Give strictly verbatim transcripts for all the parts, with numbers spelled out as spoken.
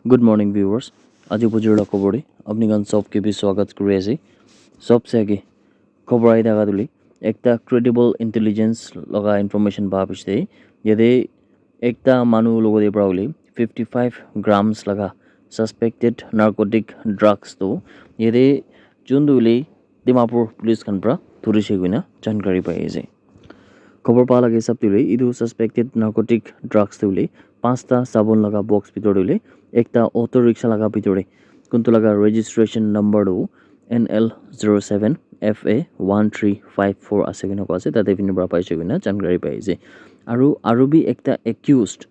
Good morning, viewers. Aji bujur la khobor de apni khan sob ke bi swagat kuri ase. Sob se age khobor ahi thaka tu le ekta credible intelligence laga information pa bishi de yate ekta manu logo de pra hole fifty five grams laga suspected narcotic drugs tu yate jun tu le Dimapur police khan pra thurishe koina jankari pai ase. Khobor pa laga hisab te hoile etu suspected narcotic drugs te hoile pasta sabon laga box bitor te hoile ekta auto rickshaw laga bitor te kuntu laga registration number tu N L zero seven F A one three five four ase koina koa ase tate pini para paise koina jankari pai ase. Aru aru bi ekta accused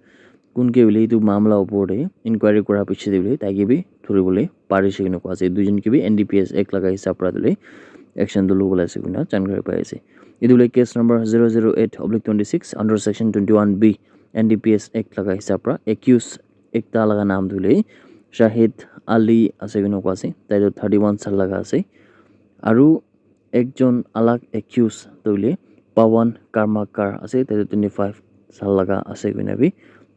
kun ke hoile etu mamla opor te inquiry kura piche te hoile tai ke bi thuri bole parise koina koa ase. Duijon ke bi N D P S Act laga hisab para hoile action tu lobole ase koina jankari pai ase. Etu hoile case number zero zero eight oblique twenty six under section twenty one B N D P S Act laga hisab para accused ekta laga naam tu hoile Shahid Ali ase koina koa ase. Tai tu thirty one sal laga ase. Aru ekjon alag accused tu hoile Pawan Karmakar ase, tai tu twenty five sal laga ase koina bi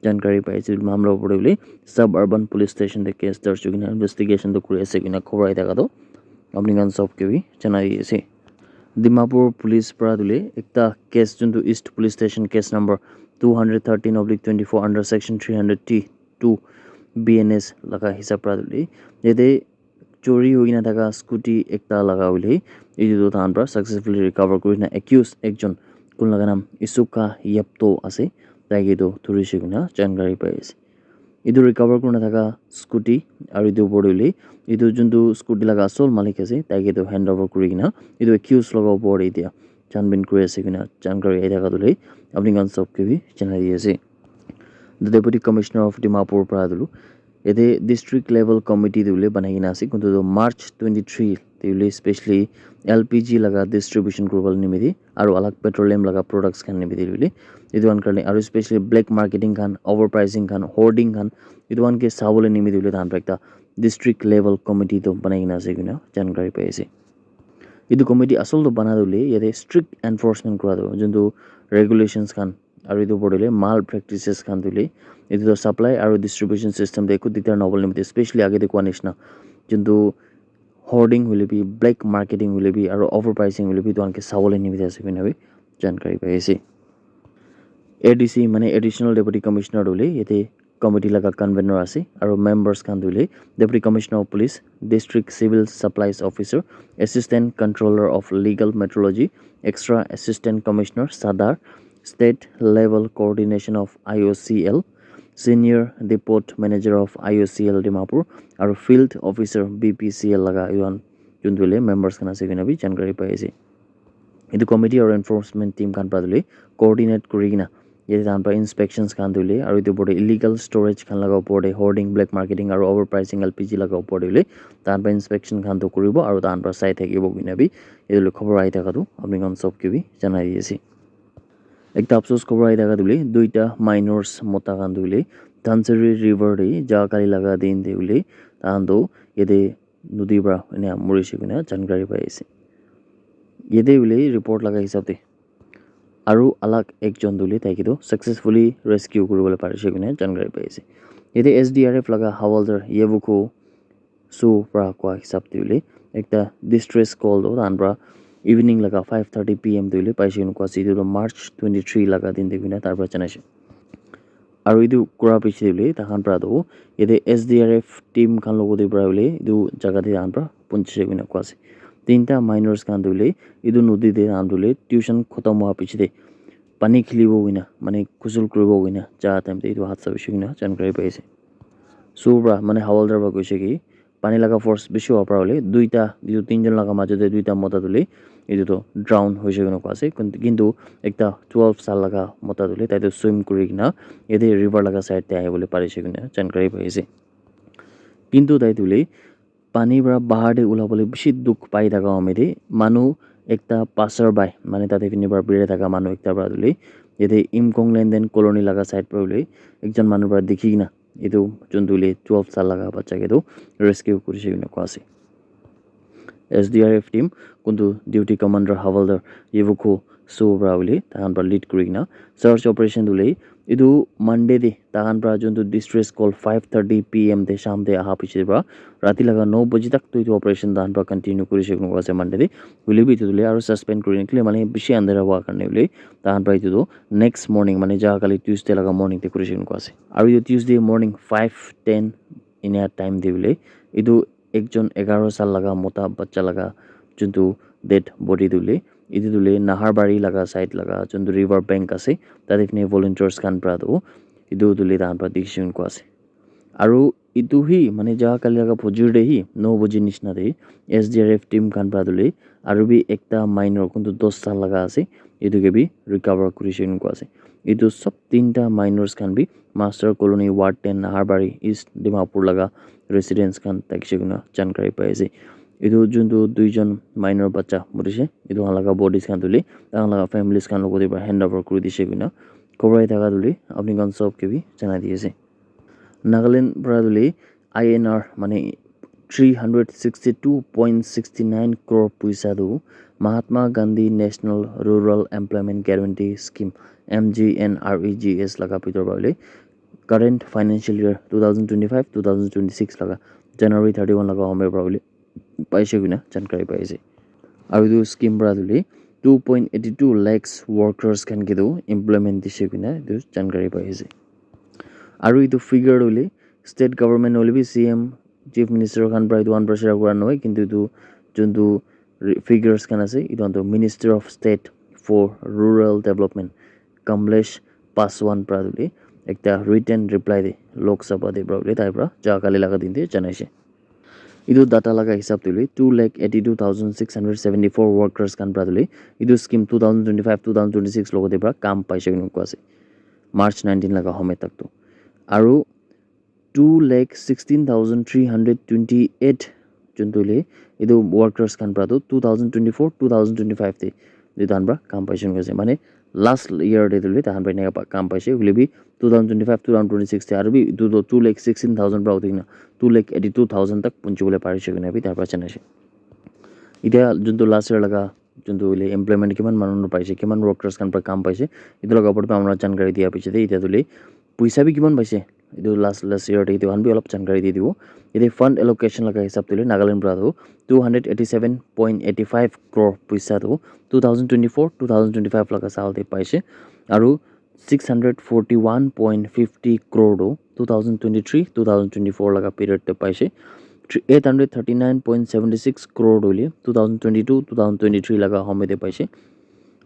jankari pai ase. Mamla opor te hoile sub urban police station te case darj hoikena investigation tu kuri ase koina khobor ahi thaka tu apni khan sob ke bi janai di ase. Dimapur police para tu hoile ekta case juntu East Police Station case number two hundred thirteen oblique twenty four under section three hundred T two B N S laga hisab para tu hoile yate chori hoikena thaka scooty ekta laga hoile etu tu tahan para successfully recover kurina accused ekjon kun laga naam Isuka Yapto ase, tai ke tu thurishe koina jankari pai ase. Etu recover kurina thaka scooty aru etu opor te hoile etu juntu scooty laga asol malik ase tai ke tu hand over kuri kena etu accused laga opor te etia chanbin kuri ase koina jankari ahi thaka tu hoile apni khan sob ke bi janai di ase. The Deputy Commissioner of Dimapur para tu yate district level committee tu hoile banai kena ase kuntu tu March twenty three te hoile specially L P G laga distribution kuribole nimite aru alag petroleum laga products khan nimite hoile etu khan karne aru specially black marketing khan, overpricing khan, hoarding khan etu khan ke sabole nimite hoile tahan para ekta district level committee tu banai kena ase koina jankari pai ase. Etu committee asol tu bana tu hoile yate strict enforcement kura tu juntu regulations khan aru etu opor te hoile mal practices khan tu hoile etu tu supply aru distribution system te eku diktar nahobole nimite specially age te koa nishina juntu hoarding hoile bi, black marketing hoile bi aru overpricing hoile bi etu khan ke sabole nimite ase koina bi jankari pai ase. A D C mane Additional Deputy Commissioner tu hoile yate committee laga convener ase aru members khan tu hoile Deputy Commissioner of Police, District Civil Supplies Officer, Assistant Controller of Legal Metrology, Extra Assistant Commissioner Sadar, State Level Coordination of I O C L, Senior Depot Manager of I O C L Dimapur aru Field Officer B P C L laga etu khan juntu hoile members khan ase koina bi jankari pai ase. Etu committee aru enforcement team khan para tu hoile coordinate kuri kena yate tahan para inspections khan tu hoile aru etu opor te illegal storage khan laga opor te hoarding, black marketing aru overpricing L P G laga opor te hoile tahan para inspection khan tu kuribo aru tahan para sai thakibo koina bi etu le khobor ahi thaka tu apni khan sob ke bi janai di ase. Ekta afsus khobor ahi thaka tu hoile duita minors mota khan tu hoile Dhansiri river te ja kali laga din te hoile tahan tu yate nodi para ena morise koina jankari pai ase. Yate hoile report laga hisab te aru alag ekjon tu hoile tai ke tu successfully rescue kuribole parise koina jankari pai ase. Yate S D R F laga hawaldar Yevuko So para koa hisab te hoile ekta distress call tu tahan para evening laga five thirty P M te hoile paise koina koa ase. Etu tu March twenty three laga din te koina tar para janai se. Aru etu kura piche te hoile tahan para tu yate S D R F team khan logo te para hoile etu jaga te tahan para punchise koina koa ase. Tinta minors khan tu hoile etu nodi te tahan tu hoile tuition khotom hoa piche te pani khelibo koina mane ghusl kuribo koina ja time te etu haadsa hoise koina jankari pai ase. So para mane hawaldar para koise ki pani laga force bishi hoa para hoile duita etu tinjon laga majo te duita mota tu hoile etu tu drown hoise koina koa ase. Kintu ekta twelve saal laga mota tu hoile tai tu swim kuri kena yate river laga side te ahi bole parise koina jankari pai ase. Kintu tai tu hoile pani para bahar te ulabole bishi dukh pai thaka home te manu ekta passer by mane tate phine para biri thaka manu ekta para tu hoile yate Imkong Lenden Colony laga side para hoile ekjon manu para dikhi kena etu juntu hoile twelve saal laga bacha ke tu rescue kurise koina koa ase. S D R F team kuntu duty commander hawaldar Yevuko So para hoile tahan para lead kuri kena search operation tu hoile Etu Monday te takhan pra juntu distress call five thirty P M te sham te aha piche pra rati laga nine baji tak tu etu operation takhan pra continue kurishe koina ase Monday te. Hoile bi etu tu hoile aro suspend kuri nikle mane bishi andhera hua karne hoile takhan pra etu tu next morning mane ja kali Tuesday laga morning te kurishe koina ase. Aro etu Tuesday morning five ten enia time te hoile etu ekjon egharo sal laga mota bacha laga juntu dead body tu hoile etu tu hoile Naharbari laga side laga juntu river bank ase tate fine volunteers khan pra tu etu tu hoile takhan pra dikhi shey koina ase. Aro etu hi mane ja kali laga fujir te hi nine baji nishina te S D R F team khan pra tu hoile aro bi ekta minor kuntu dos sal laga ase etu ke bi recover kurishe koina ase. Etu sob tinta minors khan bi Master Colony Ward ten Naharbari East Dimapur laga residents khan thakishe koina jankari pai ase. Etu juntu duijon minor bacha murishe etu khan laga bodies khan tu hoile takhan laga families khan logot te pra hand over kuri dishe koina khobor ai thaka tu hoile apni khan sob ke bi janai di ase. Nagaland pra tu hoile I N R mane three hundred sixty two point sixty nine crore puisa tu Mahatma Gandhi National Rural Employment Guarantee Scheme M G N R E G S laga bhitor pra hoile current financial year two thousand twenty five two thousand twenty six laga January thirty one laga homoy pra hoile paishe koina jankari pai ase. Aro etu scheme pra tu hoile two point eighty two lakhs workers khan ke tu employment dishe koina etu jankari pai ase. Aro etu figure tu hoile state government hoile bi C M, chief minister khan pra etu khan pra share kura nohoi, kintu etu juntu re- figures khan ase etu khan tu Minister of State for Rural Development Kamlesh Paswan pra tu hoile ekta written reply te Lok Sabha te pra hoile tai pra ja kali laga din te janaishe. Etu data laga hisab te hoile two lakh eighty two thousand six hundred seventy four workers khan pra tu hoile etu scheme two thousand twenty five two thousand twenty six logot te pra kam paishe koina koa ase March nineteen laga homoy tak tu. Aro two lakh sixteen thousand three hundred twenty eight juntu hoile etu workers khan pra tu two thousand twenty four two thousand twenty five te etu khan pra kam paishe koina ase mane last year te tu hoile takhan pra eneka pa- kam paishe hoile bi two thousand twenty five two thousand twenty six te aro bi etu tu two lakh sixteen thousand pra uthi kena two lakh eighty two thousand tak punchi bole parishe koina bi tai pra janaishe. Etia juntu last year laga juntu hoile employment kiman manu paishe kiman workers khan pra kam paishe etu laga opor te amra jankari dia piche te etia tu hoile puisa bi kiman paishe etu last last year te etu khan bi olop jankari di dibo. Yate fund allocation laga hisab te hoile Nagaland pra tu two hundred eighty seven point eighty five crore puisa tu two thousand twenty four two thousand twenty five laga saal te paishe aro six hundred forty one point fifty crore tu two thousand twenty three two thousand twenty four laga period te paishe. Eight hundred thirty nine point seventy six crore tu hoile two thousand twenty two two thousand twenty three laga homoy te paishe.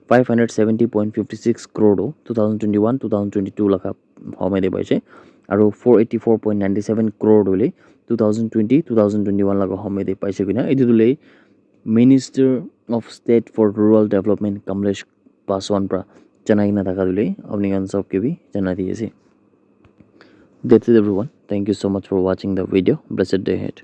Five hundred seventy point fifty six crore tu two thousand twenty one two thousand twenty two laga homoy te paishe. Aro four eighty four point ninety seven crore tu hoile two thousand twenty two thousand twenty one laga homoy te paishe koina etu tu hoile Minister of State for Rural Development Kamlesh Paswan pra janai kena thaka tu hoile apni khan sob ke bi janai di ase. That's it everyone. Thank you so much for watching the video. Blessed day ahead.